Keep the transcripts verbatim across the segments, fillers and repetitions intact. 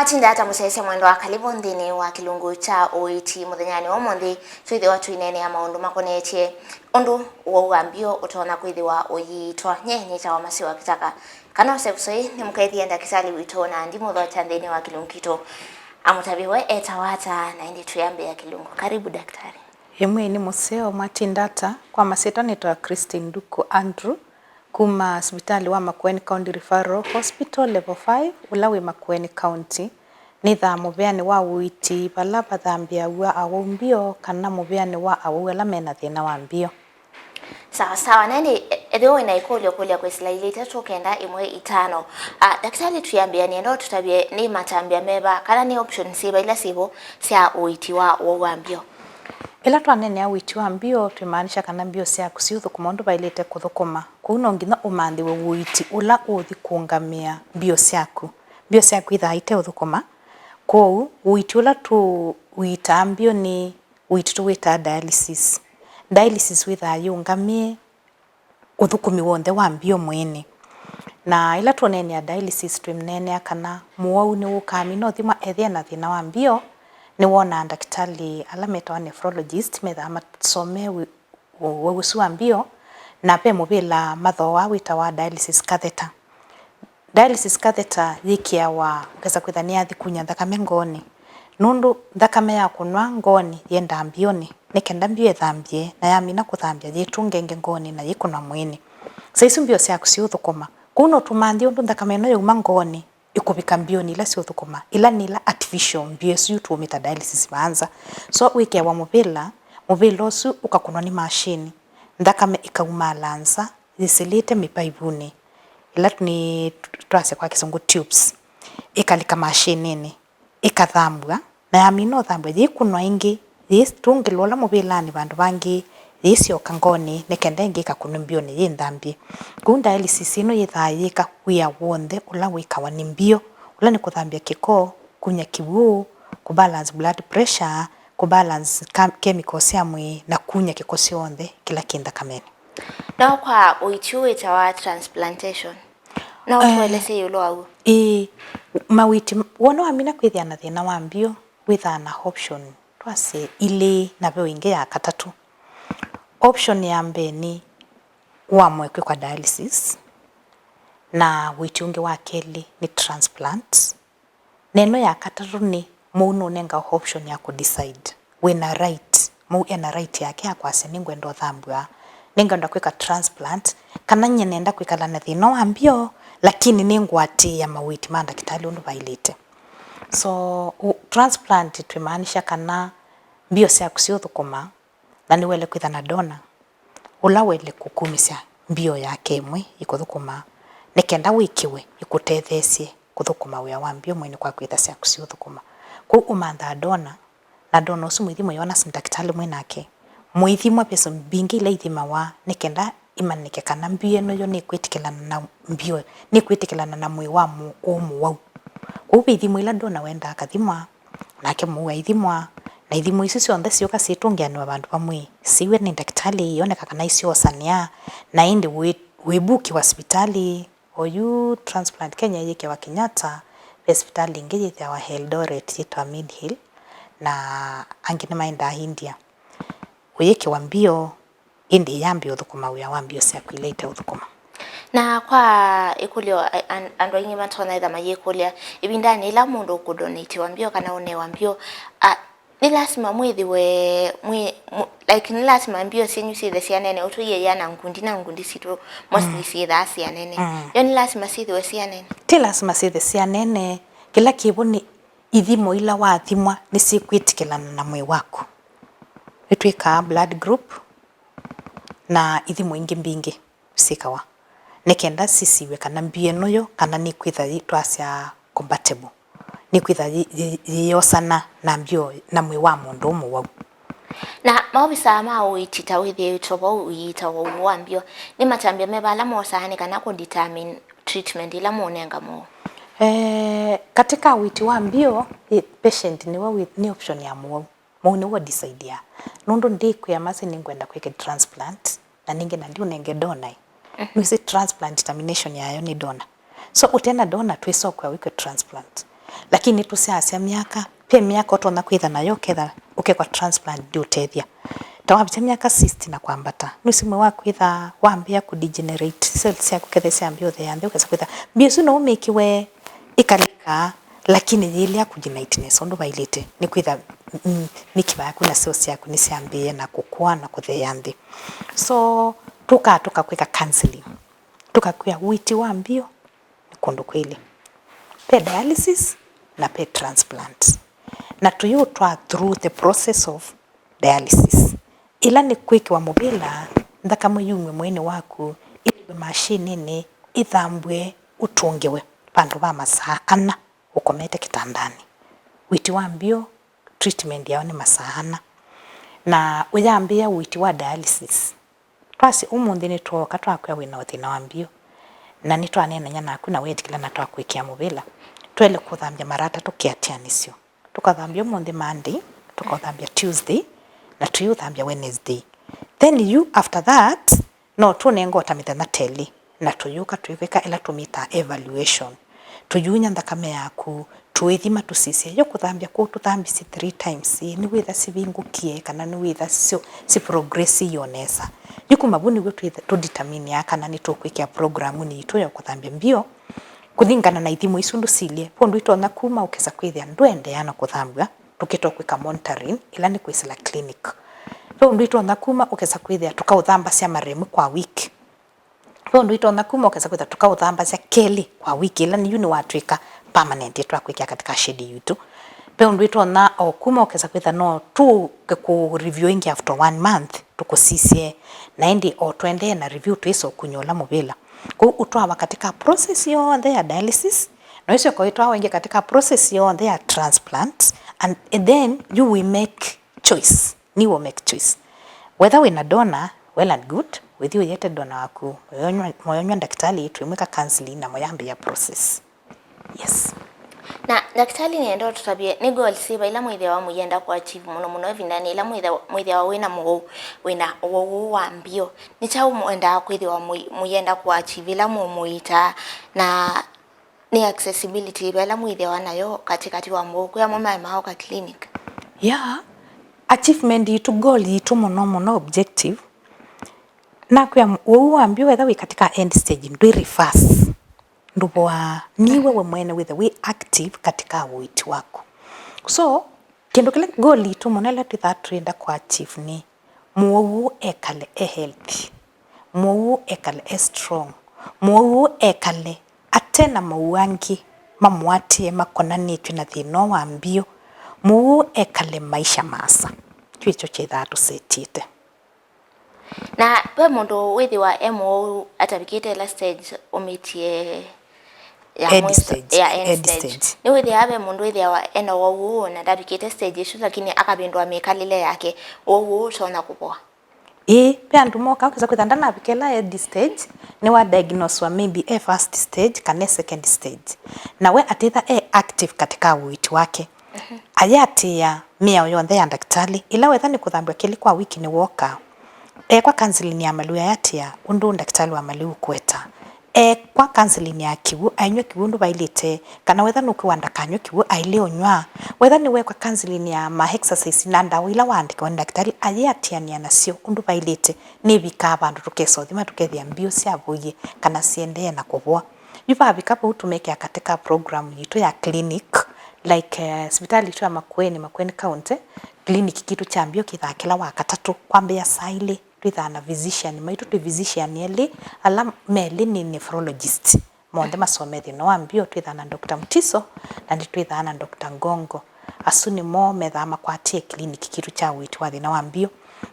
Tinda ata mũsyaĩĩsya mwendwa, karibu nthĩnĩ wa kĩlungu kya ũiiti mũthenyanĩ wa ũmũnthĩ, twĩthĩwa tũineenea maũndũ makonetye ũndũ ũwau wa mbio ũtonya kwĩthĩwa ũyiitwa. Nye nĩtawa Masiwa Kĩtaka. Kana ũsekuso ĩ nĩ mũkethie ndakĩtalĩ witũ na ndimũthokya nthĩnĩ wa kĩlungu kitũ. Amũtavye we etawa ata, na ĩndĩ twĩambĩa kĩlungu. Karibu, daktari. Ĩmwe nĩ mũseo, mwatinda ata? Kwa masyĩtwa nĩtawa Christine Nduku Andrew, kuma sivitalĩ wa Makueni County Referral Hospital Level five, ũla wĩ Makueni County. Nĩthaa mũvĩanĩ wa ũiiti vala vathambĩaw'a awau mbio kana mũvĩanĩ wa awau ala mena thĩna wa mbio. Sawa sawa, na ĩndĩ, e-, ethĩwa wĩna ĩkũlyo, kũlya kwĩsĩla ilĩ, itatũ, kenda, ĩmwe, itano. Ah, ndakĩtalĩ, twĩambĩa, nĩenda ũtũtavye nĩ matambya meva kana nĩ options syĩva ila syĩvo sya ũiiti wa ũwau wa mbio? Ĩla twaneenea ũiiti wa mbio, twĩmaanisha kana mbio syaku siũthũkũma ũndũ vaĩlĩte kũthũkũma. Kwoou no nginya ũmanthĩwe ũiiti ũla ũũthi kũũngamĩa mbio syaku. Mbio syaku ithaa iteũthũkũma. Kwoou ũiiti ũla tũũiitaa mbio nĩ ũiiti tũwĩtaa dialysis. Dialysis wĩthaa yĩũngamĩe ũthũkũmi w'onthe wa mbio mwĩĩnĩ. Na ĩla tũũneenea dialysis, twĩmũneenea kana mũwau nĩwũkaa amina ũthimwa ethĩwa ena thĩna wa mbio, nĩwonaa ndakĩtalĩ ala metawa nephrologist, methaa masomee wĩ-, ũwau ũsu wa mbio, na ve mũvĩla mathooaa wĩtawa dialysis catheter. Dialysis catheter yĩkĩawa, ũkesa kwĩtha nĩyathi kunya nthakame ngoonĩ. Nũndũ nthakame yakũnwa ngoonĩ yendaa mbionĩ, nĩ kenda mbio ĩthambye, na yamina kũthambya, yĩtũnge ĩngĩ ngoonĩ na yĩkũnwa mwĩĩnĩ. Saa isu mbio syaku siũthũkũma. Kwoou no tũmanthie ũndũ nthakame ĩno yauma ngoonĩ ĩkũvika mbionĩ ila siũthũkũma, ila nĩ ila artificial mbio isu yu tũũmĩta dialysis vaanza. So wĩkĩawa mũvĩla, mũvĩla ũsu ũkakũnwa nĩ mashini, nthakame ĩkaumaala nza yĩsĩlĩte mĩpaivunĩ, ĩla nĩ twasya kwa Kĩsũngũ tubes, ĩkalika mashininĩ, ĩkathambw'a, na yamina ũthambw'a, yĩkũnwa ĩngĩ, yĩtũngĩlwa ũla mũvĩlanĩ vandũ vangĩ, yĩsyoka ngoonĩ, nĩ kenda ĩngĩ ĩkakũnwa mbionĩ yĩ nthambye. Kwoou dialysis ĩno yĩthaa yĩka wĩa w'onthe ũla wĩkawa nĩ mbio, ũla nĩ kũthambya kĩko, kunya kĩw'ũ, kũbalance blood pressure, kũbalance ka-, chemicals sya mwĩĩ, na kunya kĩko syonthe kĩla kĩ nthakamenĩ. No kwa ũiiti ũũ wĩtawa transplantation. No, eh, ũtũelesye ĩũlũ wa w'o? Ĩĩ, mawĩti, wona wamina kwĩthĩa na thĩna wa mbio, wĩthaa na option, twasye, ilĩ, na ve ĩngĩ ya katatũ. Option ya mbee nĩ wamũe kwĩkwa dialysis, na wĩti ũngĩ wa kelĩ nĩ transplant. Na ĩno ya katatũ nĩ, mũu nũnengawa option ya kũ decide. Wĩna right, mũu ena right yake ya kwasya, "Nĩngwenda ũthambw'a, nĩngwenda kwĩka transplant, kana nyie nenda kwĩkala na thĩna wa mbio, lakini nĩngũatĩĩa mawĩti ma ndakĩtalĩ ũndũ vaĩlĩte." So, u-, transplant twĩmaanisha kana mbio syaku siũthũkũma, na nĩwaĩle kwĩtha na donor ũla waĩle kũkumĩsya mbio yake ĩmwe ĩkũthũkũma, nĩ kenda wĩkĩwe ĩkũtetheesye kũthũkũma wĩa wa mbio mwĩĩnĩ kwa kwĩtha syaku siũthũkũma. Kwoou ũmanthaa donor, na donor ũsu mũithimwe, yona si ndakĩtalĩ mwĩ nake, mũithimwa, ve mbingĩ ila ithimawa nĩ kenda ĩmanyĩke kana mbio ĩno yo nĩkwĩtĩkĩlana na mbio, nĩkwĩtĩkĩlana na mwĩĩ wa mũ-, ũũ mũwau. Kwoou ve ithimo ila donor wendaa akathimwa, nake mũu aithimwa, na ithimo isu syonthe syũka syĩtũngĩanĩwa vandũ vamwe, siw'e nĩ ndakĩtalĩ, ioneka kana isyosanĩa, na ĩndĩ wĩ-, wĩbukĩwa sivitalĩ. Oyu Transplant Kenya yĩkĩawa Kenyatta, ve sivitalĩ ĩngĩ yĩthĩawa Eldoret yĩtawa Mid Hill, na angĩ nĩmaendaa India. Ũyĩkĩwa mbio, ĩndĩ yambĩĩa ũthũkũma wĩa wa mbio syaku ila iteũthũkũma. Na kwa ĩkũlyo, a-, an-, andũ aingĩ matonya ĩtha mayĩkũlya, ĩvindanĩ ĩla mũndũ ũkũdonatiwa mbio kana ũnewa mbio, a, nĩ lasima mwĩthĩwe mwĩ, mũ-, like, nĩ lasima mbio syenyu syĩthe syanene, ũtũie ya na ngundi na ngundi sitũ mostly, mm, syĩthaa syanene. Mm. Yo nĩ lasima syĩthĩwe syanene? Ti lasima syĩthe syanene. Kĩla kĩvo nĩ ithimo ila wathimwa nĩsyĩkwĩtĩkĩlana na mwĩĩ waku. Nĩtwĩkaa blood group na ithimo ingĩ mbingĩ syĩkawa nĩ kenda sisiw'e kana mbio ĩno yo kana nĩkwĩtha yĩ-, twasya compatible, nĩkwĩtha yĩ-, yĩ-, yĩyosana na mbio na mwĩĩ wa mũndũ ũũ mũwau. Na maovisaa ma ũiiti ta wĩthĩĩtwe vau ũiita ũwau wa mbio, nĩ matambya meva ala mosaa nĩ kana kũ determine treatment ĩla mũũnenga mũwau? Eh, katĩ ka ũiiti wa mbio, ĩ, patient nĩwe wĩ, nĩ option ya mũwau. Mũu nĩw'o ũdecideaa. Nũndũ ndĩkwĩa masi nĩngwenda kwĩke transplant, na ningĩ na ndiũnenge donor. Mhm. Nĩwĩsĩ transplant determination yayo nĩ donor. So ũte na donor twĩsokw'a wĩkwe transplant. Lakini nĩtũsyaasya myaka, ve myaka ũtonya kwĩtha nayo ũketha ũkekwa transplant ndĩũtethya. Ta wavĩtya myaka sixty na kwambata, nũsĩ mwĩĩ waku wĩthaa wambĩĩa kũ degenerate, cells syaku ketha syambĩĩa ũtheea nthĩ, ũkesa kwĩtha mbio ĩsu no ũmĩkĩwe ĩkalĩka, lakini yĩlea kũ unite nesa ũndũ vailĩte, nĩkwĩtha, mm, mĩkiva yaku na cells syaku nĩsyambĩĩe na kũkũa na kũtheea nthĩ. So tũkaa tũkakwĩka counseling, tũkakwĩa ũiiti wa mbio nĩ kũndũ kwĩlĩ. Ve dialysis na ve transplant. Na tũyĩũtwaa through the process of dialysis. Ĩla nĩ kwĩkĩwa mũvĩla, nthakame yumw'e mwĩĩnĩ waku, ĩtw'e mashininĩ, ĩthambw'e, ũtũngĩwe vandũ va masaa ana ũkomete kĩtandanĩ. Ũiiti wa mbio, treatment yao nĩ masaa ana. Na ũyambĩĩa ũiiti wa dialysis. Twasye ũmũnthĩ nĩtwooka twakwĩa wĩ na thĩna wa mbio, na nĩtwaneenany'a naku na weetĩkĩla na twakwĩkĩa mũvĩla, twaĩle kũthambya mara atatũ kĩatĩanĩsyo. Tũkathambya ũmũnthĩ Monday, tũkaũthambya Tuesday, na tũiũthambya Wednesday. Then you, after that, no tũnenga o ta mĩthenya ta ĩlĩ, na tũyũka tũikwĩka ĩla tũmĩtaa evaluation. Tũyunya nthakame yaku, tũĩthima tũsisye, yo kũthambya kũu tũthambisye three times, nĩwĩtha sivingũkie kana nĩwĩtha syo, si progress yo nesa. Yu kuma vu nĩw'o twĩtha-, tũdetermineaa kana nĩtũkwĩkĩa programunĩ yitũ ya kũthambya mbio kũlingana na ithimo isu ndũsilye. Ve ũndũ itonya kuma ũkesa kwĩthĩa ndũendeea na kũthambw'a, tũkĩtwa kwĩka monitoring, ĩla nĩ kwĩsĩla clinic. Ve ũndũ itonya kuma ũkesa kwĩthĩa tũkaũthambasya mara ĩmwe kwa wiki. Ve ũndũ itonya kuma ũkesa kwĩthĩa tũkaũthambasya kelĩ kwa wiki, ĩla yu nĩwatw'ĩka permanent, twakwĩkĩa katika schedule yitũ. Ve ũndũ itonya o kuma ũkesa kwĩthĩa no tũke kũ review ĩngĩ after one month, tũkũsisye. Na ĩndĩ o tũendee na review, twĩsa ũkuny'a ũla mũvĩla. Kwoou ũtwawa katika process yonthe ya dialysis, na ũisyoka wĩtwawa ĩngĩ katika process yonthe ya transplant, and then you will make choice. Nĩ will make choice. Whether wĩna donor, well and good, wĩthi ũyete donor waku, mũyonywa, mũyonywa ndakĩtalĩ, twĩmwĩka counseling na mũyambĩĩa process. Yes. Na ndakĩtalĩ, nĩenda ũtũtavye nĩ goals syĩva ila mwĩthĩawa mũyenda kũ achieve mũno mũno ĩvindanĩ ĩla mwĩthĩawa, mwĩthĩawa wĩna mũwau, wĩna ũwau ũũ wa mbio? Nĩ kyaũ mwendaa kwĩthĩwa mũi-, mũyenda kũ achieve ĩla mũũmũiitaa, na nĩ accessibility ĩva ĩla mwĩthĩawa nayo katĩkatĩ wa mũwau kwĩ amwe maemaa ũka clinic? Yeah, achievement yitũ, goal yitũ mũno mũno, objective, nakwĩa, ũwau wa mbio wetha wĩ katika end stage, ndwĩ reverse, ndũvoaa, nĩ wewe mwene wĩthe wĩ active katika ũiiti waku. So kĩndũ kĩla, goal yitũ mũno ĩla twĩthaa twĩenda kũ achieve nĩ mũwau ũũ ekale e healthy, mũwau ũũ ekale e strong, mũwau ũũ ekale ate na mowau angĩ mamũatĩĩe makonanĩtw'e na thĩna ũũ wa mbio, mũwau ũũ ekale maisha maasa. Kyu ĩkyo kyĩthaa tũsetĩte. Na ve mũndũ wĩthĩwa e mũwau atavikĩte ĩla stage ũmĩtie ya end mwiso, stage, ya end end stage. Stage. Nĩwĩthĩawa ve mũndũ wĩthĩawa ena ũwau ũũ na ndavikĩte stage ĩsu, lakini akavĩndũa mĩkalĩle yake, ũwau ũũ ũtonya kũvoa? Ĩĩ, ve andũ moka, ũkesa kwĩtha ndanavika ĩla end stage, nĩwa diagnoswa maybe e first stage kana e second stage. Na we atĩtha e active katika ũiiti wake. Mhm. Ayatĩĩa mĩao yonthe ya ndakĩtalĩ. Ĩla wetha nĩ kũthambw'a kelĩ kwa wiki nĩwokaa. Ekwa counseling ya malĩu, ayatĩĩa ũndũ ndakĩtalĩ wa malĩu ũkũweta. Ekwa counseling ya kĩw'ũ, ainyw'a kĩw'ũ ũndũ vailĩte, kana wetha nũkwĩwa ndakanywe kĩw'ũ, ailĩ ũnyw'a. Wetha nĩwekwa counseling ya ma exercise na ndawa ila waandĩkĩwa nĩ ndakĩtalĩ, ayĩatĩanĩa nasyo ũndũ vailĩte. Nĩvikaa vandũ tũkesa ũthima tũkethĩa mbio syavũie kana siendee na kũvoa. Yu vavika vau tũmekĩa katika program yitũ ya clinic, like, eh, sivitalĩ yitũ ya Makueni, Makueni County, clinic kitũ kya mbio kĩthaa kĩla wa katatũ kwambĩĩa saa ilĩ. Twĩthaa na physician maitũ, twĩ physician elĩ ala melĩ nĩ nephrologist, monthe masomee thĩna wa mbio. Twĩthaa na Doctor Mutiso na nĩtwĩthaa na Doctor Ngongo. Asu nĩmo methaa makwatie clinic kitũ kya ũiiti wa thĩna wa mbio.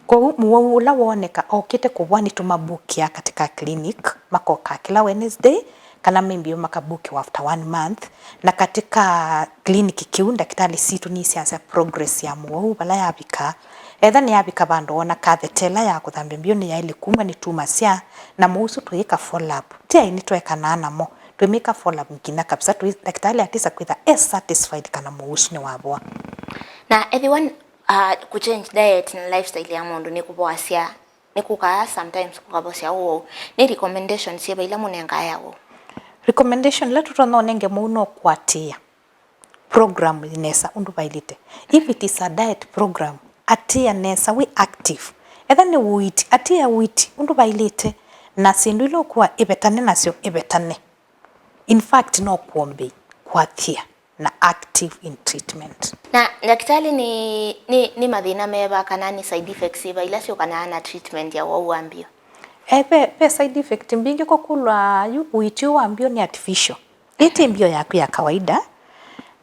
Kwoou mũwau ũla wooneka okĩte kũvoa nĩtũmabukĩa katika clinic, makokaa kĩla Wednesday, kana maybe makabukĩwa after one month. Na katika clinic kĩu, ndakĩtalĩ sitũ nĩisyasya progress ya mũwau vala yavika. Etha nĩyavika vandũ wona catheter ĩla ya kũthambya mbio nĩyaĩle kumw'a nĩtumasya, na mũwau ũsu tũyĩka follow up. Ti aini twekanaa namo, twĩmĩka follow up nginya kabisa, twĩ-, ndakĩtalĩ atisa kwĩtha e satisfied kana mũwau ũsu nĩwavoa. Na ethĩwa, uh, kũ change diet na lifestyle ya mũndũ nĩkũvoasya, nĩkũkaa sometimes kũkavosya ũwau, nĩ recommendation syĩva ila mũnengaa ya ũwau? Recommendation ĩla tũtonya ũnenge mũwau no kũatĩĩa. program nesa ũndũ vaĩlĩte. If it is a diet program, atĩa nesa, wĩ active. Etha nĩ ũiti, atĩa ũiti ũndũ vaĩlĩte, na syĩndũ ila ũkua ĩvetane nasyo, ĩvetane. In fact, no kũombei kũatĩa na active in treatment. Na ndakĩtalĩ, nĩ, nĩ, nĩ mathĩna meva kana nĩ side effects ĩva ila syũkanaa na treatment ya ũwau wa mbio? E, ve, ve side effect mbingĩ kũkulwa yu ũiti ũũ wa mbio nĩ artificial. Ĩĩ ti mbio yaku ya kawaida,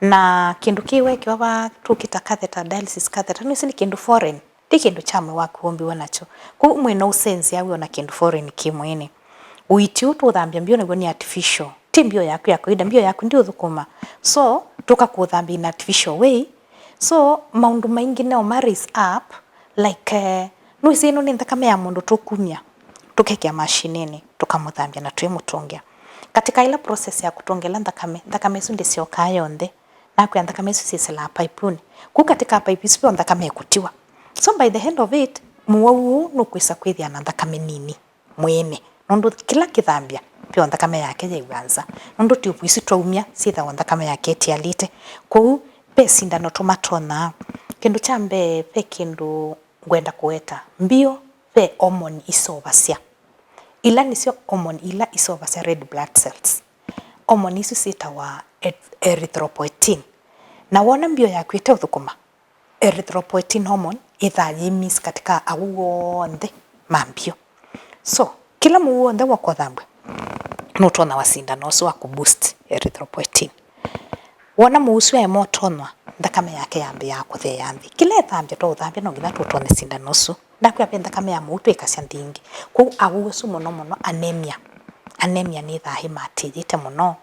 na kĩndũ kĩĩ wekewa va tũkĩta catheter, dialysis catheter, nĩsĩ nĩ kĩndũ foreign. Ti kĩndũ kya mwĩĩ waku wũmbiwe nakyo. Kwoou mwĩĩ no ũsenzya wĩona kĩndũ foreign kĩ mwĩĩnĩ. Ũiti ũũ tũũthambya mbio naw'o nĩ artificial. Ti mbio yaku ya kawaida, mbio yaku ndiũthũkũma. So, tũkakũthambya in artificial way. So, maũndũ maingĩ no ma raise up, like, eh, nĩwĩsĩ ĩno nĩ nthakame ya mũndũ tũkumya, tũkekĩa mashininĩ, tũkamũthambya na twĩmũtũngĩa. Katika ĩla process ya kũtũngĩa ĩla nthakame, nthakame ĩsu ndĩsyokaa yonthe. Nakwĩa, nthakame isu syĩsĩlaa paipuni. Kũu katĩ ka paipu isu ve o nthakame ĩkũtiwa. So by the end of it, mũwau ũũ nũkwĩsa kwĩthĩa na nthakame nini mwĩĩnĩ, nũndũ kĩla kĩthambya ve o nthakame yake yaĩw'a nza, nũndũ tiuvu isu twaumya syĩthawa nthakame yake ĩtialĩte. Kwoou ve sindano tũmatonyaa. Kĩndũ kya mbee, ve kĩndũ ngwenda kũweta. Mbio ve hormone iseũvasya. Ila nĩsyo hormone ila iseũvasya red blood cells. Hormone isu syĩtawa eth-, erythropoietin. Na wona mbio yaku ĩteũthũkũma, erythropoietin hormone ĩthaa yĩ miss katika awau onthe ma mbio. So, kĩla mũu w'onthe woka ũthambw'a, nũtonyawa sindano ũsu wa kũboost erythropoietin. Wona mũu ũsu aema ũtonywa, nthakame yake yambĩĩaa kũtheea nthĩ. Kĩla ĩthambya twaũthambya no nginya tũtonye sindano ũsu. Ndakwĩa ve nthakame ya mũu twĩkasya nthĩ ingĩ. Kwoou awau asu mũno mũno anemia. Anemia nĩthaa ĩmatĩĩte mũno.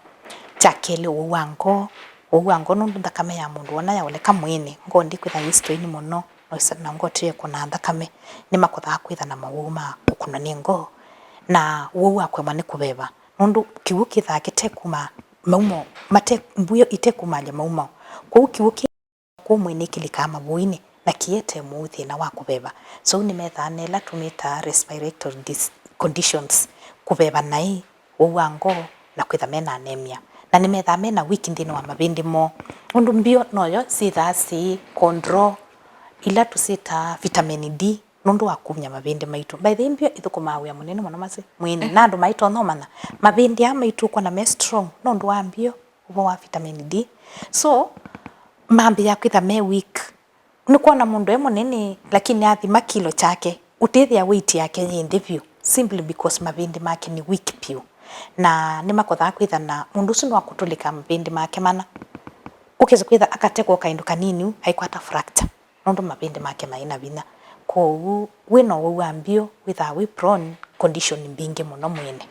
Kya kelĩ, ũwau wa ngoo. Ũwau wa ngoo nũndũ nthakame ya mũndũ wona yaoleka mwĩĩnĩ, ngoo ndĩkwĩtha yĩ strain mũno, na ngoo tiyo ĩkũnaa nthakame, nĩmakothaa kwĩtha na mawau ma kũkunwa nĩ ngoo, na ũwau wa kũemwa nĩ kũveva, nũndũ kĩw'ũ kĩthaa kĩtekuma maumo, mate-, mbwio itekumalya maumo. Kwoou kĩw'ũ kĩ kũu mwĩĩnĩ kĩlikaa mavũinĩ na kĩetee mũu thĩna wa kũveva. So nĩmethaa na ĩla tũmĩtaa respiratory dis-, conditions, kũveva naĩ, ũwau wa ngoo, na kwĩtha mena anemia. Na nĩmethaa mena weak nthĩnĩ wa mavĩndĩ moo. Ũndũ mbio noyo syĩthaa syĩ control ila tũsyĩtaa vitamin D nũndũ wa kumya mavĩndĩ maitũ. By the way, mbio ithũkũmaa wĩa mũnene mũno masi mwĩĩnĩ. Na andũ maitonya ũmanya mavĩndĩ aa maitũ ũkwona me strong nũndũ wa mbio. Ũvoo wa vitamin D. So, mambĩĩa kwĩtha me weak. Nĩkwona mũndũ e mũnene, lakini athima kilo kyake, ũtĩthĩa weight yake yĩ nthĩ vyũ, simply because mavĩndĩ make nĩ weak vyũ. Na nĩmakothaa kwĩtha na mũndũ ũsu nĩwakũtũlĩka mavĩndĩ make mana. Ũkesa kwĩtha akatekwa kaĩndũ kanini u, aikwata fracture. Nũndũ mavĩndĩ make maĩ na vinya. Kwoou, wĩ na ũwau wa mbio wĩthaa wĩ prone condition mbingĩ mũno mwĩĩnĩ.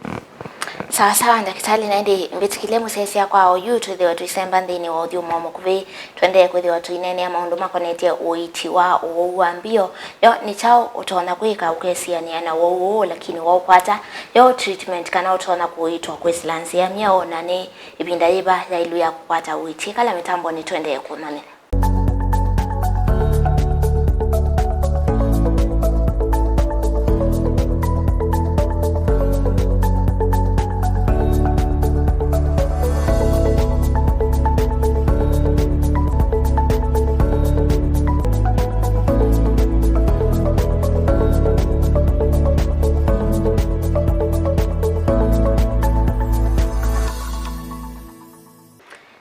Sawa sawa, ndakĩtalĩ, na ĩndĩ mbĩtĩkĩlye mũsyaĩĩsya kwa oyu twĩthĩwe tũisemba nthĩnĩ wa ũthyũmũo mũkuvĩ, tũendee kwĩthĩwa tũineenea maũndũ makonetye ũiiti wa ũwau wa mbio. Yo nĩ kyaũ ũtonya kwĩka ũkesianĩa na ũwau ũũ, lakini waũkwata? Yo treatment kana ũtonya kũiitwa kwĩsĩla nzĩa myaũ, na nĩ ĩvinda yĩva yaĩlu ya kũkwata ũiiti? Ĩkala mĩtambonĩ tũendee kũnyanĩla.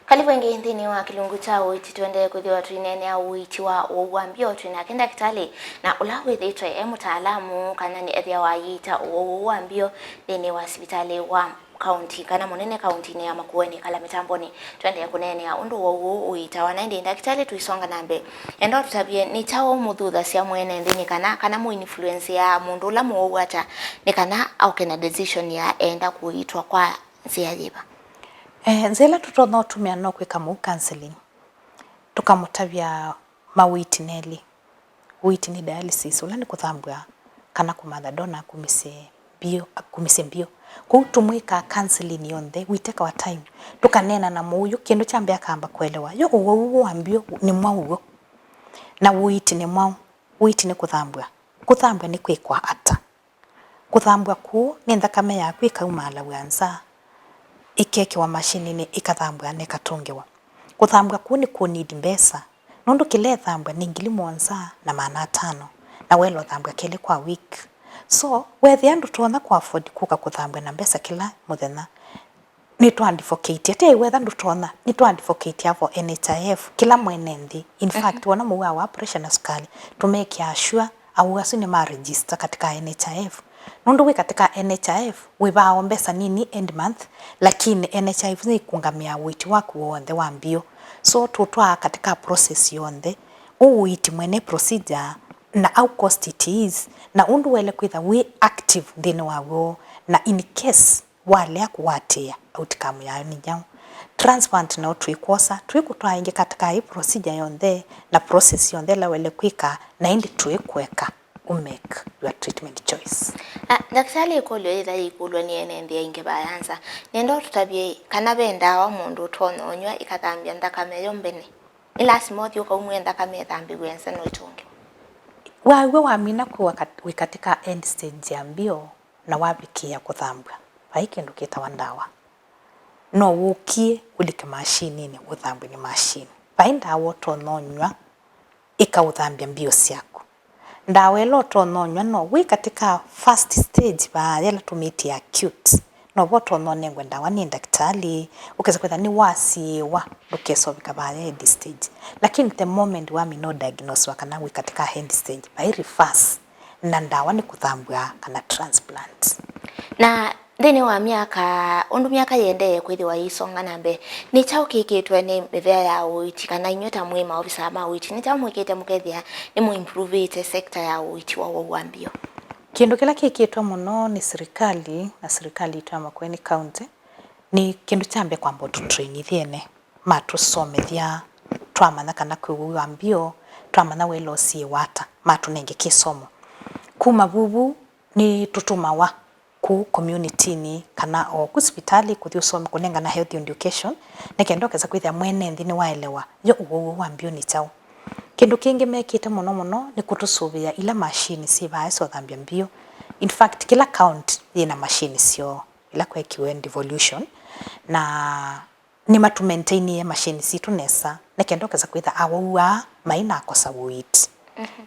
Kalĩvu ĩngĩ nthĩnĩ wa kĩlungu kya ũiiti, tũendee kwĩthĩwa tũineenea ũiiti wa ũwau wa mbio twĩ nake ndakĩtalĩ, na ũla wĩthĩĩtwe e mũtaalamu kana nĩ ethĩawa aiita ũwau ũũ wa mbio nthĩnĩ wa sivitalĩ wa kaunti kana mũnene kauntinĩ ya Makueni. Kala mĩtambonĩ, tũendee kũneenea ũndũ ũwau ũũ ũiitawa. Na ĩndĩ ndakĩtalĩ, tũisonga na mbee, enda ũtũtavye nĩ kyaũ mũthuthasya mwene nthĩnĩ kana, kana mũinfluenceaa mũndũ ũla mũwau ata nĩ kana aũke na decision ya enda kũiitwa kwa nzĩa yĩva? Eh, nzĩa ĩla tũtonya ũtũmĩa no kwĩka mũu counseling. Tũkamũtavya mawĩiti nelĩ. Ũiiti nĩ dialysis, ũla nĩ kũthambw'a kana kũmatha donor akumĩsye mbio, akumĩsye mbio. Kwoou tũmwĩkaa counseling yonthe, we take our time. Tũkaneena na mũu yu, kĩndũ kya mbee akamba kũelewa yo ũwau ũũ wa mbio nĩ mwaũ w'o, na ũiiti nĩ mwaũ. Ũiiti nĩ kũthambw'a. Kũthambw'a nĩ kwĩkwa ata? Kũthambw'a kũũ nĩ nthakame yaku ĩkaumaalaw'a nza, ĩkekĩwa mashininĩ, ĩkathambw'a na ĩkatũngĩwa. Kũthambw'a kũu nĩ kũ need mbesa, nũndũ kĩla ĩthambw'a nĩ ngili mũonza na maana atano, na waĩle ũthambw'a kelĩ kwa week. So, weethĩa ndũtonya kũ afford kũka kũthambw'a na mbesa kĩla mũthenya, nĩtũ advocate, ate wetha ndũtonya, nĩtũ advocate for N H I F, kĩla mwene nthĩ. In fact, wona mũwaa wa pressure na sukali, tũmekĩa sure awau asu nĩma register katika N H I F. Nũndũ wĩ katika N H I F, wĩvaa o mbesa nini end month, lakini N H I F nĩikũngamĩaa ũiiti waku w'onthe wa mbio. So, tũtwaa katika process yonthe, ũũ ũiiti mwene procedure, na how cost it is, na ũndũ waĩle kwĩtha wĩ active nthĩnĩ waw'o, na in case walea kũatĩĩa outcome yayo nĩ yaũ. Transplant no twĩkwosa, twĩkũtwaa ĩngĩ katika ĩ procedure yonthe na process yonthe ĩla waĩle kwĩka, na ĩndĩ twĩkũeka u make your treatment choice. Ah, ndakĩtalĩ, ĩkũlyo yĩtha yĩkũlw'a nĩ ene nthĩ aingĩ vaya nza. Nĩenda ũtũtavye kana ve ndawa mũndũ ũtonya ũnyw'a ĩkathambya nthakame yo mbene? Nĩ lasima ũthi ũkaumw'e nthakame ĩthambĩw'e nza no ĩtũngĩwe? Waw'a wamina kwĩwa kat-, wĩ katika end stage ya mbio, na wavikĩĩa kũthambw'a, vai kĩndũ kĩtawa ndawa. No wũkie ũlike mashininĩ ũthambw'e nĩ mashini. Vai ndawa ũtonya ũnyw'a ĩkaũthambya mbio syaku. Ndawa ĩla ũtonya ũnyw'a no wĩ katika first stage vaa yĩla tũmĩtĩe acute. No vo ũtonya ũnengwe ndawa nĩ ndakĩtalĩ, ũkesa kwĩtha nĩwasiĩĩwa ndũkesa ũvika vaa ya end stage. Lakini the moment wamina ũdiagnosiwa kana wĩ katika end stage, vai refers na ndawa nĩ kũthambw'a kana transplant. Na nthĩnĩ wa myaka, ũndũ myaka yĩendee kwĩthĩwa yĩisonga na mbee, nĩ kyaũ kĩkĩtwe nĩ mĩvĩa ya ũiiti, kana inyw'ĩ ta mwĩ maovisaa ma ũiiti, nĩ kyaũ mwĩkĩte mũkethĩa nĩ mũimprovĩte sector ya ũiiti wa ũwau wa mbio? Kĩndũ kĩla kĩkĩtwe mũno nĩ sirikali, na sirikali itũ ya Makueni County, nĩ kĩndũ kya mbee kwamba ũtũtrainithye ene, matũsomethya, twamanya kana kwĩ ũwau wa mbio, twamanya waĩle ũsiĩĩwa ata, matũnenge kĩsomo. Kuma vuvu nĩtũtũmawa kũu community-inĩ kana o ku sivitalĩ kũthi ũsome, kũnengana health education, nĩ kenda ũkesa kwĩthĩa mwene nthĩ nĩwaelewa yo ũwau ũũ wa mbio nĩ kyaũ. Kĩndũ kĩngĩ mekĩte mũno mũno nĩ kũtũsũvĩa ila machine syĩ vaa sya ũthambya mbio. In fact, kĩla county yĩna machine syoo ila kwekiwe devolution, na nĩmatũmaintainie machine sitũ nesa, nĩ kenda ũkesa kwĩtha awau aa mai na akosa ũiiti.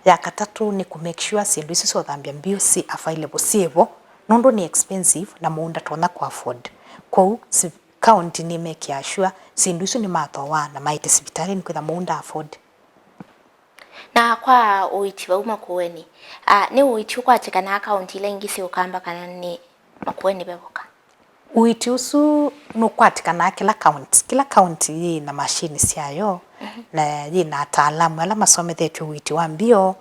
Ya katatũ nĩ kũ make sure syĩndũ isu sya ũthambya mbio syĩ available, syĩ vo, nũndũ nĩ expensive na mũndũ ndatonya kũ afford. Kwoou si-, county nĩmekĩaa sure syĩndũ isu nĩmathooa na maĩte sivitalĩ nĩ kwĩtha mũndũ nda afford. Na kwa ũiiti vau Makueni, ah, nĩ ũiiti ũkwatĩkanaa kaunti ila ingĩ syĩ Ũkamba kana nĩ Makueni ve voka? Ũiiti ũsu nũkwatĩkanaa kĩla kaunti. Kĩla kaunti yĩ na mashini syayo, na yĩ na ataalamu ala masomethetw'e ũiiti wa mbio,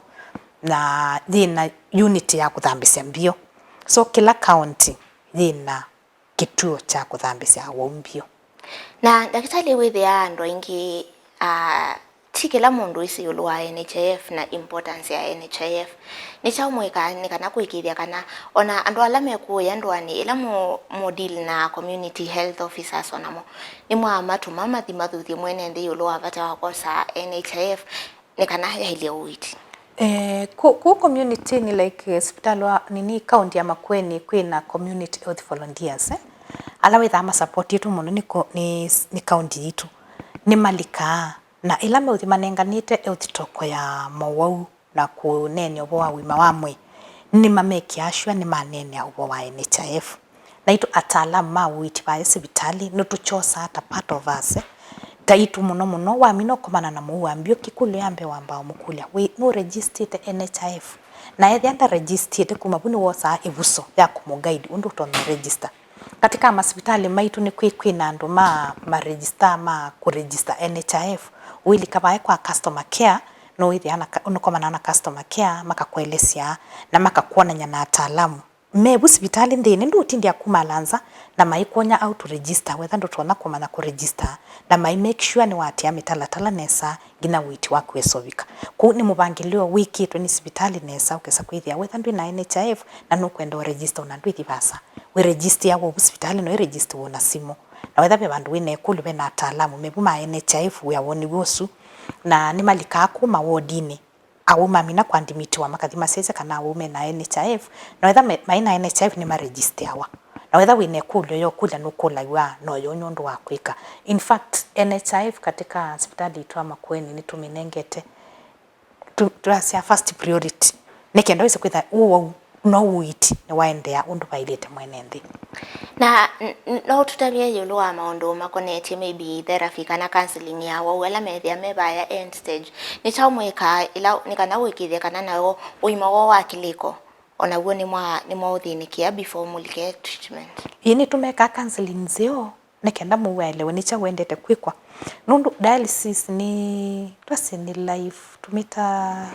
na yĩ na unit ya kũthambĩsya mbio. So kĩla kaunti yĩ na kĩtuo kya kũthambĩsya awau mbio. Na ndakĩtalĩ, wĩthĩaa andũ aingĩ, ah, ti kĩla mũndũ wĩsĩ ĩũlũ wa N H I F na importance ya N H I F. Nĩ kyaũ mwĩkaa nĩ kana kũĩkĩĩthya kana ona andũ ala mekũũya ndũanĩ ĩla mũ, mũ deal na community health officers onamo nĩmwamatũma mathi mathuthye mwene nthĩ ĩũlũ wa vata wa kwosa N H I F nĩ kana yaĩlye ũiiti? Eh, kũ, kũ community-nĩ, like, eh, sivitalĩ wa, nini, kaunti ya Makueni kwĩ na community health volunteers, eh? Ala wĩthaa masapotĩtwe mũno nĩ ko, nĩ, nĩ kaunti yitũ. Nĩmalikaa, na ĩla meũthi manenganĩte health talk ya mowau na kũneenea ũvoo wa ũima wa mwĩĩ, nĩmamekĩaa sure nĩmaneenea ũvoo wa N H I F. Naitũ ataalamu ma ũiiti vaa sivitalĩ nĩtũkyosaa ta part of us, eh. Taitũ mũno mũno, wamina ũkomana na mũwau wa mbio, kĩkũlyo ya mbee wambaa ũmũkũlya, wĩ, nũregistĩte N H I F? Na ethĩa ndaregistĩte, kuma vu nĩwosaa ĩvuso ya kũmũguide ũndũ ũtonya register. Katika masivitalĩ maitũ nĩ kwĩ, kwĩ na andũ ma maregister ma kũregister N H I F. Ũilika vaĩ kwa customer care, nũĩthĩa na ka-, nũkomana na customer care, makakũelesya na makakwonany'a na ataalamu me vu sivitalĩ nthĩnĩ, ndũũtindĩa kumala nza, na maikwony'a how to register wetha ndũtonya kũmanya kũregister, na mai make sure nĩwaatĩĩa mĩtalatala nesa nginya ũiiti waku wĩsovika. Kwoou nĩ mũvangĩlĩo wĩkĩtwe nĩ sivitalĩ nesa ũkesa kwĩthĩa wetha ndwĩ na N H I F na nũkwenda ũregister ona ndwĩthi vaasa, wĩregistĩawa ovu sivitalĩ, no ĩregistĩwe ona simũ. Na wetha ve vandũ wĩ na ĩkũlyo ve na ataalamu me vu ma N H I F wĩa woniw'e ũsu, na nĩmalikaa kũu mawodinĩ. Awau mamina kũadimitiwa makathi masyaisye kana awau me na N H I F, na wetha me, mai na N H I F nĩmaregistĩawa. Na Na wetha wĩna ĩkũlyo ya ũkũlya nũkũlaw'a, no yo nĩ ũndũ wa kwĩka. In fact, N H I F katika sipitali itũ ya Makueni nĩtũmĩnengete tu-, twasya first priority, nĩ kenda wĩse kwĩtha ũwau no ũiiti nĩwaendeea ũndũ vaĩlĩte mwene nthĩ. Na n-, n-, no tũtavye ĩũlũ wa maũndũ makonetye maybe therapy kana counseling ya awau ala methĩa me vaya end stage? Nĩ kyaũ mwĩkaa ĩla nĩ kana ũĩkĩĩthye kana nayo ũima woo wa kĩlĩko o naw'o nĩmwa-, nĩmwaũthĩnĩkĩa before mũlike treatment? Ĩĩ, nĩtũmekaa counseling nzeo nĩ kenda mũu aelewe nĩ kyaũ wendete kwĩkwa. Nũndũ dialysis nĩ, twasye nĩ life, tũmĩta,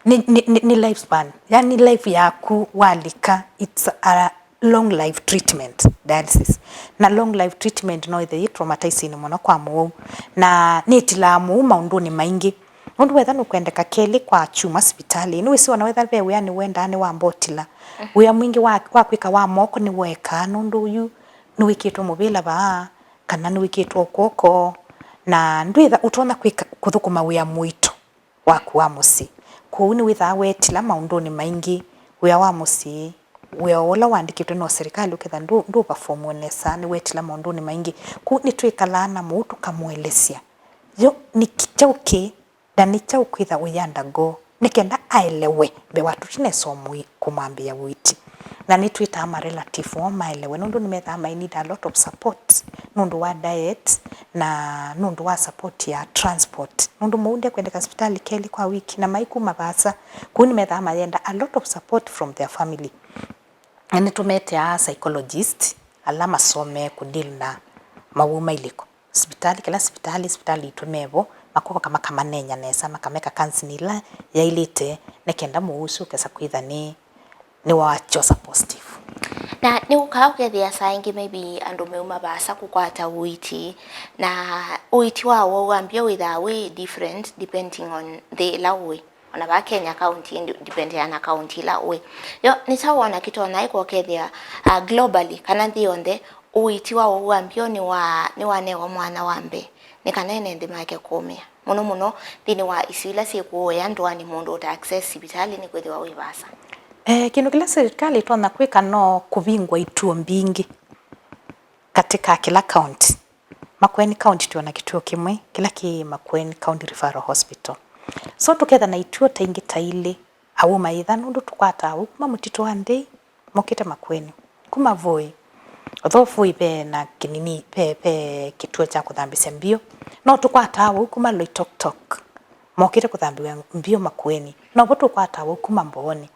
nĩ, nĩ, nĩ, nĩ lifespan. Yani life yaku walika, it's a long life treatment, dialysis. Na long life treatment no ĩthe yĩ traumatizing mũno kwa mũwau. Na nĩtilaa mũu maũndũnĩ maingĩ. Nũndũ wetha nũkwendeka kelĩ kwa kyumwa sivitalĩ, nĩwĩsĩ ona wetha ve wĩa nĩwendaa nĩwamba ũtila. Wĩa mwingĩ wa, wa kwĩka wa moko nĩwekaa, nũndũ yu nĩwĩkĩtwe mũvĩla vaa, kana nĩwĩkĩtwe ũkwoko, na ndwĩtha ũtonya kwĩka, kũthũkũma wĩa mũito waku wa mũsyĩ. Kwoou nĩwĩthaa weetila maũndũnĩ maingĩ, wĩa wa mũsyĩ, wĩa ũla waandĩkĩtwe no serikali ũketha ndũ, ndũ perform nesa, nĩweetila maũndũnĩ maingĩ. Kwoou nĩtwĩkalaa na mũu tũkamũelesya yo nĩ kyaũ kĩ na nĩ kyaũ kwĩtha ũyĩ undergo, nĩ kenda aelewe mbee wa tũtinesa ũmũi-, kũmwambĩĩa ũiiti. Na nĩtwĩtaa ma relative oo maelewe, nũndũ nĩmethaa mai need a lot of support nũndũ wa diet na nũndũ wa support ya transport, nũndũ mũu ndekwendeka sivitalĩ kelĩ kwa wiki, na mai kuma vaasa, kũu nĩmethaa mayenda a lot of support from their family. Na nĩtũmeteaa psychologist ala masomee kũ deal na mawau ma ilĩko. Sivitalĩ, kĩla sivitalĩ, sivitalĩ itũ mevo, makoka makamanenya nesa, makameka counseling ĩla yaĩlĩte, nĩ kenda mũu ũsu ũkesa kwĩtha nĩ, nĩwachosa positive. Na nĩũkaa ũkethĩa saa ingĩ maybe andũ meuma vaasa kũkwata ũiiti, na ũiiti wa wau wa mbio wĩthaa wĩ different depending on nthĩ ĩla ũĩ. Ona vaa Kenya county ĩndĩ dependea na county ĩla ũĩ. Yo, nĩ kyaũ wona kĩtonya ĩkwa ũkethĩa, ah, globally, kana nthĩ yonthe, ũiiti wa ũwau wa mbio nĩ wa, nĩ wanewa mwanya wa mbee, nĩ kana ene nthĩ make kũũmĩa. Mũno mũno nthĩnĩ wa isio ila syĩ kũũya ndũanĩ mũndũ ũta access sivitalĩ nĩ kwĩthĩwa wĩ vaasa. Eh, kĩndũ kĩla serikali ĩtonya kwĩka no kũvingwa ituo mbingĩ katika kĩla county. Makueni County twĩ na kĩtuo kĩmwe kĩla kĩ Makueni County Referral Hospital. So tũketha na ituo ta ingĩ ta ilĩ, awau maitha, nũndũ tũkwataa awau kuma Mũtitũ wa Ndei mokĩte Makueni, kuma Voi. Although Voi ve na kĩnini, ve, ve kĩtuo kya kũthambĩsya mbio, no tũkwataa awau kuma Loitoktok mokĩte kũthambĩw'a mbio Makueni, novo tũkwataa awau kuma Mbooni.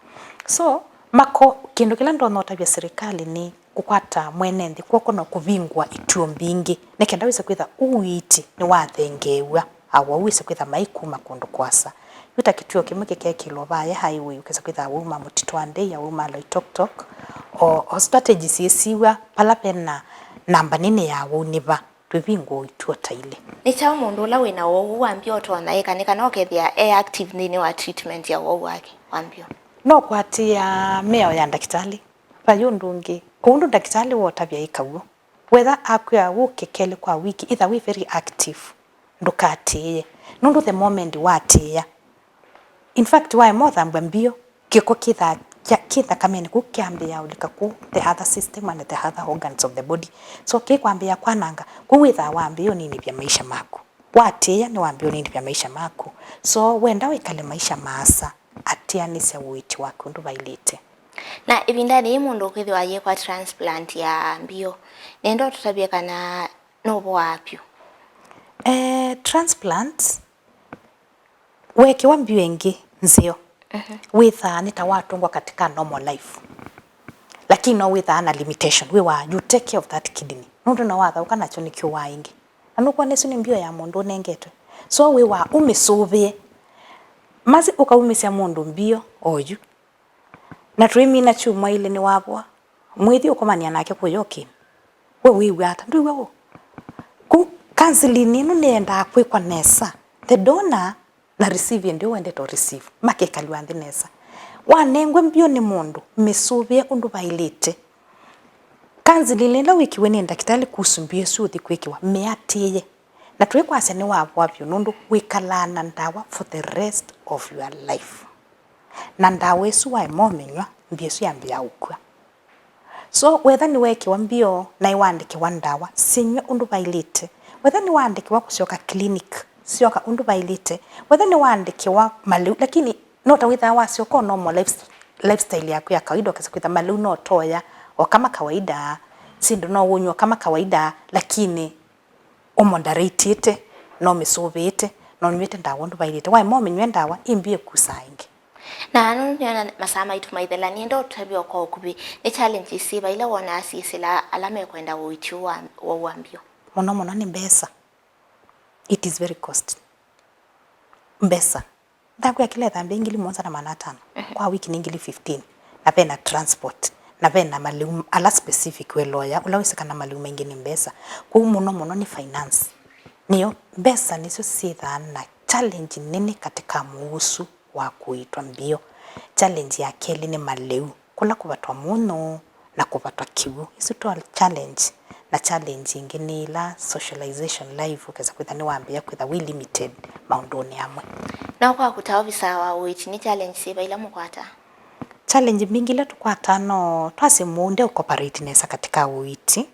So mako, kĩndũ kĩla ndonya ũtavya serikali nĩ kũkwata mwene nthĩ kw'oko na kũvingũa ituo mbingĩ, nĩ kenda wĩse kwĩtha ũiiti nĩwathengeew'a awau wĩse kwĩtha mai kuma kũndũ kũasa. Yu ta kĩtuo kĩmwe kĩkekĩlwa vaya highway, ũkesa kwĩtha awau ma Mũtitũ wa Ndei, awau ma Loitoktok, o, o strategy syĩsiw'a vala vena namba nene ya awau nĩ va, twĩvingũa ituo ta ilĩ. Nĩ kyaũ mũndũ ũla wĩna ũwau wa mbio ũtonya ĩka nĩ kana ũkethĩa e active nthĩnĩ wa treatment ya ũwau wake wa mbio? No kũatĩĩa mĩao ya ndakĩtalĩ. Vai ũndũ ũngĩ, o ũndũ ndakĩtalĩ wotavya ĩka w'o. Wetha akwĩa ũke kelĩ kwa wiki, ĩtha wĩ very active, ndũkatĩĩe. Nũndũ the moment watĩĩa, in fact, waema ũthambw'a mbio, kĩko kĩtha-, kya-, kĩ thakamenĩ kũu kĩambĩĩa ũlika kũu the other system and the other organs of the body. So kĩkwambĩĩa kwananga, kũu wĩthaa wambĩĩa ũninĩvya maisha maku. Watĩĩa nĩwambĩĩa ũninĩvya maisha maku. So wenda wĩkale maisha maasa, atĩanĩsya ũiiti waku ũndũ vaĩlĩte. Na ĩvindanĩ yĩĩ mũndũ ũkwĩthĩwa ayĩkwa transplant ya mbio, nenda ũtũtavye kana nũvoaa vyũ? Eh, transplant, weekĩwa mbio ĩngĩ nzeo, mhm, wĩthaa nĩ ta watũngwa katika normal life. Lakini no wĩthaa na limitation, wĩwaa you take care of that kidney. Nũndũ no wathaũka nakyo nĩkyũwaa ĩngĩ. Na nũkwona ĩsu nĩ mbio ya mũndũ ũnengetwe. So wĩwaa ũmĩsũvĩe. Masi ũkaumĩsya mũndũ mbio oyu. Na tũimina kyumwa ilĩ nĩwavoa. Mwĩthi ũkomania nake kũya ũkĩmi. We wĩw'a ata? Ndwĩw'a ũũ? Ku counseling ĩno nĩyendaa kwĩkwa nesa. The donor na receive ĩndĩ wendete ũ receive. Makĩkalw'a nthĩ nesa. Wanengwe mbio nĩ mũndũ, mĩsũvĩe ũndũ vaĩlĩte. Counseling ĩla wĩkiwe nĩ ndakĩtalĩ kuhusu mbio ĩsu ũthi kwĩkĩwa, mĩatĩĩe. Na twĩkwasya nĩwavoa vyũ nũndũ wĩkalaa na ndawa for the rest of your life. Na ndawa ĩsu waema ũmĩnyw'a, mbio ĩsu yambĩĩa ũkw'a. So, wetha nĩweekĩwa mbio na nĩwaandĩkĩwa ndawa, sinyw'a ũndũ vaĩlĩte. Wetha nĩwaandĩkĩwa kũsyoka clinic, syoka ũndũ vaĩlĩte. Wetha nĩwaandĩkĩwa malĩu, lakini no ta wĩthaa wasyoka o normal life, lifestyle yaku ya kawaida, ũkesa kwĩtha malĩu no ũtoya o kama kawaida, syĩndũ no ũnywa o kama kawaida, lakini ũmoderatĩte, no ũmĩsũvĩĩte, no ũnyw'ĩte ndawa ũndũ vaĩlĩte. Waema ũmĩnyw'a ndawa, ĩ mbio ĩkusaa ĩngĩ. Na nũndũ nĩona masaa maitũ maithela, nĩenda ũtavye o kwa ũkuvĩ, nĩ challenges syĩva ila wonaa syĩsĩla ala mekwenda ũiiti ũũ wa, wa, wa mbio? Mũno mũno nĩ mbesa. It is very costly. Mbesa. Ndakwĩa kĩla ĩthambĩ ngili mũonza na maana atano. Mhm. Kwa wiki nĩ ngili fifteen. Na ve na transport. Na ve na malĩu ala specific we lawyer, ũla wĩsĩ kana malĩu maingĩ nĩ mbesa. Kwoou mũno mũno nĩ finance. Nĩyo, mbesa nĩsyo syĩthaa na challenge nene katika mũusu wa kũitwa mbio. Challenge ya kelĩ nĩ malĩu, kũla kũvatwa mũnyũ na kũvatwa kĩw'ũ. Isu twa challenge. Na challenge ĩngĩ nĩ ĩla socialization life, ũkesa kwĩtha nĩwambĩĩa kwĩtha wĩ limited maũndũnĩ amwe. No kwaku ta ovisa wa ũiiti, nĩ challenge syĩva ila mũkwataa? Challenge mbingĩ ila tũkwataa no twasye mũũ nde cooperate nesa katika ũiiti,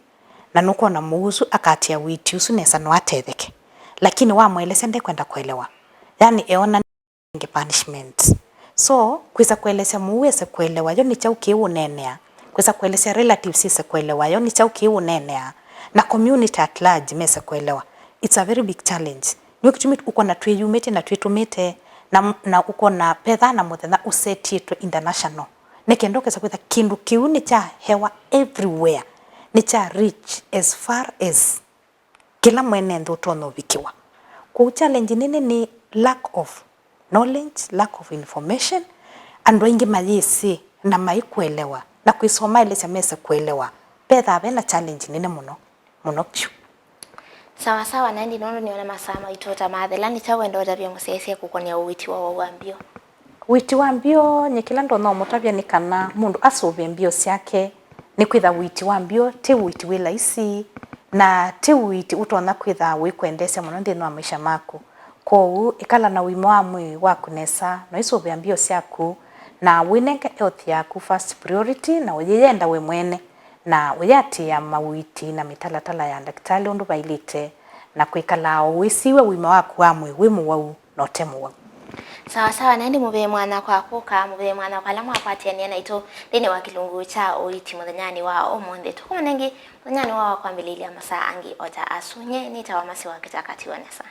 na nũkwona mũũ ũsu akatia ũiiti ũsu nesa no atetheke, lakini wamũelesya ndekwenda kũelewa, yani eona ĩngĩ punishment. So, kwĩsa kũelesya mũu ese kũelewa yo nĩ kyaũ kĩĩ ũneenea, kwĩsa kũelesya relatives ese kũelewa yo nĩ kyaũ kĩĩ ũneenea, na community at large mese kũelewa. It's a very big challenge. Nĩyo kĩtumi ũkona twĩyumĩtye na twĩtũmĩte, na, na ũkona pethaa na mũthenya ũsetĩtwe international. Nĩ kenda ũkesa kwĩtha kĩndũ kĩu nĩ kyahewa everywhere, nĩ kya reach as far as kĩla mwene nthĩ ũtonya ũvikĩwa. Kwoou challenge nene nĩ lack of knowledge, lack of information. Andũ aingĩ mayĩsĩ na maikũelewa, na kwĩsoma maelesya mese kũelewa, vethaa ve na challenge nene mũno, mũno vyũ. Sawa sawa, na ĩndĩ nũndũ nĩona masaa maitũ ta mathela, nĩ kyaũ wenda ũtavye mũsyaĩĩsya kũkonea ũiiti wa ũwau wa mbio? Ũiiti wa mbio, nyie kĩla ndonya ũmũtavya nĩ kana mũndũ asũvĩe mbio syake, nĩkwĩtha ũiiti wa mbio ti ũiiti wĩ laisi, na ti ũiiti ũtonya kwĩtha ũikwendeesya mũno nthĩnĩ wa maisha maku. Kwoou, ĩkala na ũima wa mwĩĩ waku nesa, na ũisũvĩa mbio syaku, na wĩnenge health yaku first priority, na ũyĩyenda we mwene, na ũyĩatĩĩa mauiiti na mĩtalatala ya ndakĩtalĩ ũndũ vaĩlĩte, na kwĩkalaa o wĩsiw'a ũima waku wa mwĩĩ wĩ mũwau na ũte mũwau. Sawa sawa, na ĩndĩ mũvee mwanya kwa kũka, mũvee mwanya kwa ala mwakwatĩanĩa naitũ nthĩnĩ wa kĩlungu kya ũiiti mũthenyanĩ wa ũmũnthĩ. Tũkomane ĩngĩ mũthenyanĩ wa kwambĩlĩĩlya masaa angĩ o ta asu. Nyie nĩtawa Masi wa Kĩtaka, tiwa nesa.